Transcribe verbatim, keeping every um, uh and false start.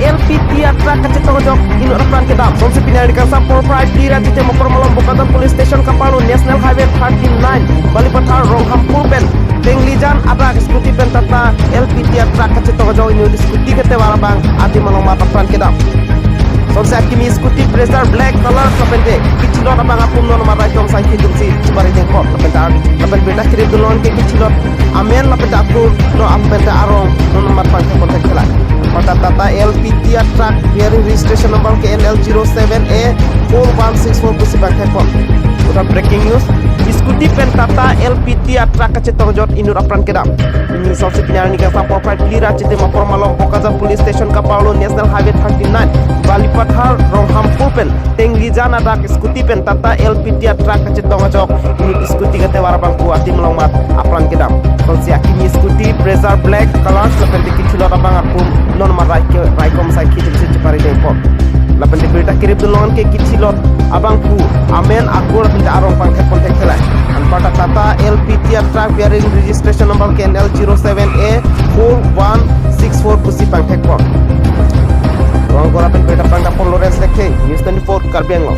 L P T a truck kachetong ajok inut apran kedam. Jongsi pini arni kangsam porphai phli ra Chitimokormalom Bokajan Police Station kapalo National Highway thirty-nine Balipathar Ronghampur pen tenglijan adak scooty pen Tata L P T a truck kachetong ajok inut scooty ketevar abang adim along mat apran kedam. Jongsi akimi scooty Brezza black color lapen te kechilot abang atum non mat raikom sangkhi jumsi chepari dengkot lapen ta lapen birta kirip dun lonang ke kechilot amen lapen ta akur no lapen ta arong non mat pangthek ponthek theklong. Anparta Tata L P T a truck bearing registration number K N L zero seven A four one six four pusi pangthek pon. Puthot breaking news, scooty pen Tata L P T a truck kachetong ajok inut apran kedam. Pini jongsi pini arni kangsam porphai phli ra Chitimokormalom Bokajan Police Station kapalo National Highway thirty-nine Balipathar Ronghampur pen tenglijan adak scooty pen Tata L P T a truck kachetong ajok inut scooty ketevar abang pu adim along mat apran kedam. Jongsi akimi scooty Brezza black color lapen te kechilot abang atum non mat raike raikom sangkhi jumsi chepari dengkot. Lapen te birta kirip dun lonang ke kechilot abang pu amen akur lapen te arong pangthek ponthek theklong. Anparta Tata L P T a truck bearing registration number K N L zero seven A four one six four pusi pangthek pon. Rongkor lapen birta pangkapon Lawrence Lekthe, News twenty-four Karbi Anglong.